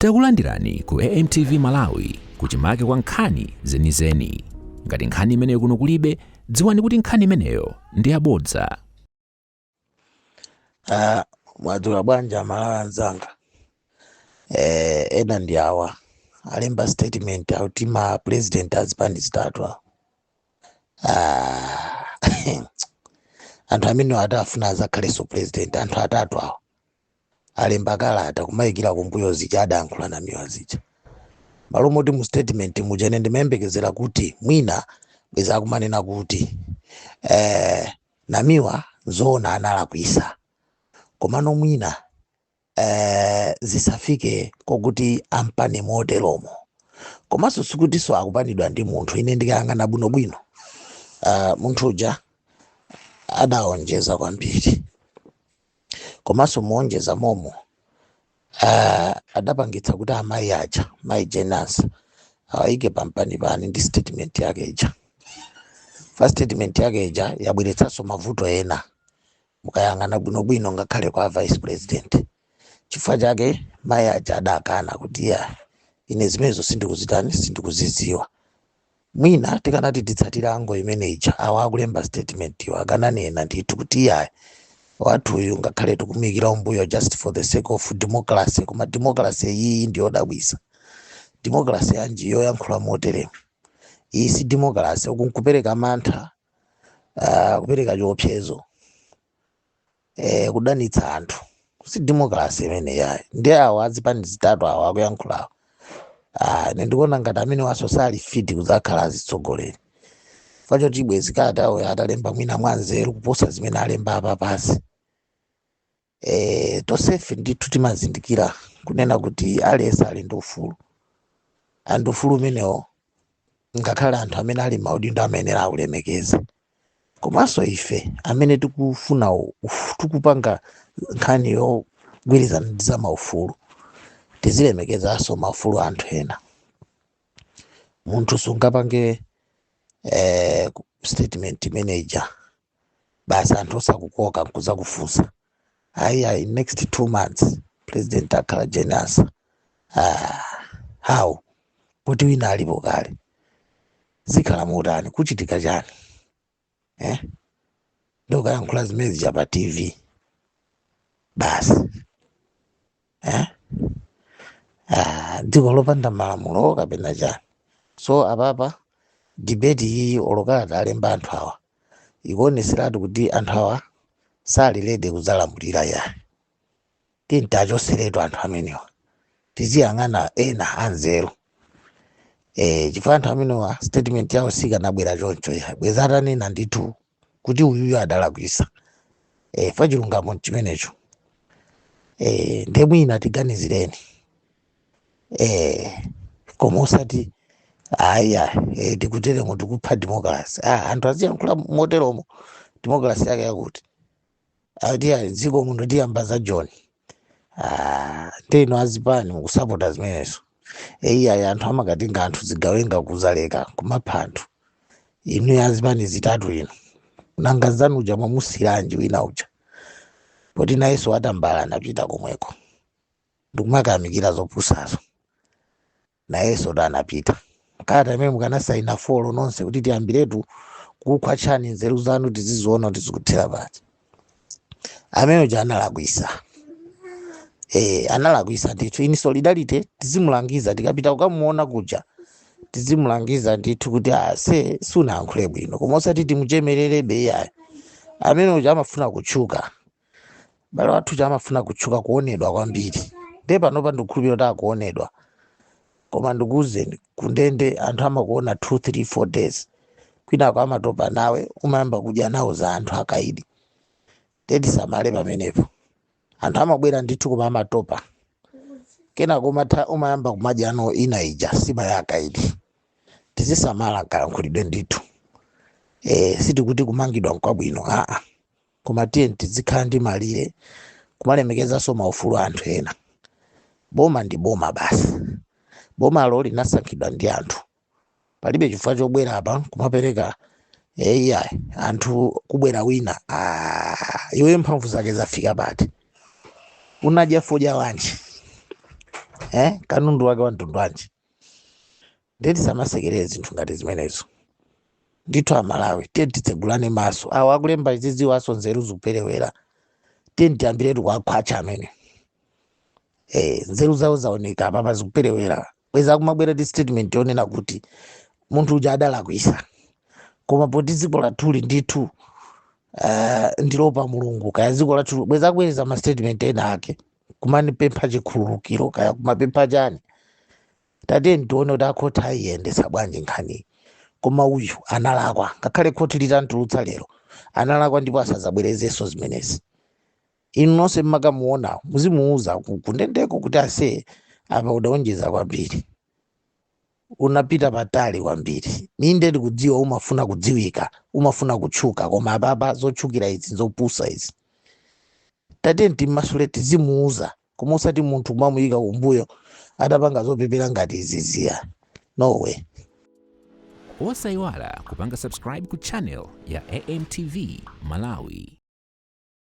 Takulandirani ku AMTV Malawi, kuchimake kwa nkhani zenizeni. Ngati nkhani imeneyo kuno kulibe, dziwani kuti nkhani imeneyo ndi yabodza. Ah, mwadzuka bwanji Amalawi anzanga? Ena ndi awa alemba statement akuti ma president azipani zitatu awa. Ah, anthu amene ati afuna azakhalenso president, anthu atatu awa alemba kalata kumayikira kumbuyo zija adayankhula Namiwa zija. Malo moti mu statement muja ine ndimayembekezera kuti mwina bweza akumanena kuti Namiwa zoona analakwisa, komano mwina zisafike kokuti ampane moteromo. Komanso sikutinso akupanidwa ndi munthu. Ine ndikayang'ana bwinobwino, munthu uja adaonjeza kwambiri, komanso muonjeza momo adapangitsa kuti amayi aja, mayi Jane Ansah, awayike pampanipani ndi statement yake ija. Fa statement yake ija yabweretsanso mavuto ena mukayang'ana bwinobwino, ngakhale kwa vice president. Chifukwa chake mayi aja adakana kuti ya, ine zimenezo sindikuzitani, sindikuzidziwa. Mwina tikanati titsatire ango imene ija, awa akulemba statement iwo akananena ndithu kuti iya, wathuyu ngakhale tikumuyikira umbuyo just for the sake of democracy, koma democracy iyi ndiyodabwisa. Democracy yanji yoyankhula moteremu? Iyi si democracy. Uku nkupereka mantha, kupereka chiopsezo, kudanitsa anthu. Si democracy imene yayi. Ndi awa azipani zitatu awa akuyankhulawa, ine ndikuona ngati amene waso sali fit kudzakhala azitsogoleri. Fachoti bwezi kalata awo atalemba mwina mwanzeru kuposa zimene alemba apa pasi. Tonsefe ndithu timazindikira kunena kuti aliyense ali ndi ufulu, and ufulu umenewo ngakhale anthu amene ali maudindo amayenera aulemekeze. Komanso ife amene tikufuna tikupanga nkhani yogwirizana ndi za maufulu, tizilemekezanso maufulu a anthu ena. Munthu sungapange statement manager basi, anthu osakukoka nkuzakufunsa, ayi ayi, next 2 months president akhala Jane Ansah. Ah, how? Kuti wina alipo kale, zikhala motani? Kuchitika chani, eh? Ndokayankhula zimene zija pa TV basi, eh? Ah, dziko lopanda malamulo kapena chani? So apapa debate iyi, olokalata alemba anthu awa, ikuoneseratu kuti anthu awa sali ready kudzalamulira ya. Tintachoseretu anthu amenewa, tiziyang'ana ena anzeru, chifukwa anthu amenewa statement yawo sikanabwera choncho ya. Bweza atanena ndithu kuti uyuyu adalakwisa, fa chilungamo chimenecho. Nde mwina tiganizireni, koma osati aya, tikuteremo tikupha democracy. Ah, anthu aziyankhula moteromo, democracy yake yakuti ati ayi, dziko muno tiyamba za John. Ah, ndeno azipani mukusapota zimenezo? Eyi, anthu amakatinga anthu zigawenga kuzaleka kumapha anthu. Inu azipani zitatu inu, nanga zanu uja mwamusiranji wina uja, poti nayenso atambala anapita komweko ndikumakamikira zopusazo? Nayenso anapita kalata imene mukanasaina follow nonse kuti tiyambiretu kukhwatchani nzeru zanu, tiziziona kuti zikuthera pati. Amene uja analakwisa, analakwisa ndithu. In solidarity tizimulangiza, tikapita kukamuona kuja tizimulangiza ndithu kuti ase, sunayankhule bwino, koma osati timuchemererebe iyayi. Amene uja amafuna kutchuka, bale wathu uja amafuna kutchuka, kuonedwa kwambiri. Ndiye panopa ndikukhulupirira kuti akuonedwa, koma ndikuwuzeni, kundende anthu amakuona 2 3 4 days, kwinako amatopa nawe, umayamba kudya nawo za anthu akaidi. Tisamale pamenepo. Anthu amabwera ndithu, koma amatopa kenako umatha umayamba kumadya ano ina ija sima ya akaidi. Tizisamala kayankhulidwe ndithu. Sitikuti kumangidwa nkwabwino, aa, koma tiye tizikhala ndi malire, kumalemekezanso maufulu a anthu ena. Boma ndi boma basi, bomalo linasankhidwa ndi anthu. Palibe chifukwa chobwera apa kumapereka eya anthu kubwera wina. Ah, iwe mphamvu zake zafika pati? Unadya fodya wanji? Kanundu wake wa mtundu wanji? Ndiye tisamasekerere zinthu ngati zimenezo ndithu. Amalawi, tiye titsegulane maso. Awo akulemba iziziwaso nzeru zikuperewera. Tiye tiyambiretu kuwakhwacha amene nzeru zawo zaoneka apapa zikuperewera. Bweza kumabwera ndi statement yonena kuti munthu uja adalakwisa, koma poti dziko lathuli ndithu ndilopa Mulungu, kaya dziko lathu, bweza kubwereza ma statement ena ake kumanipempha chikhululukiro, kaya kumapempha chani. Tatiye tione kuti akhoti ayiyendetsa bwanji nkhani. Koma uyu analakwa. Ngakhale khoti litantulutsa lero, analakwa ndipo asadzabwerezenso zimenezi. Inu nonse mmakamuona, muzimuuza kundendeko kuti ase, apa udaonjeza kwambiri, unapita patali kwambiri. Inde, ndikudziwa umafuna kudziwika, umafuna kutchuka, koma apapa zotchukira izi nzopusa izi. Tatiye timmasule, tizimuuza, koma usati munthu kumamuyika kumbuyo atapanga zopepera ngati iziziya, no way. Osayiwala kupanga subscribe ku channel ya AMTV Malawi.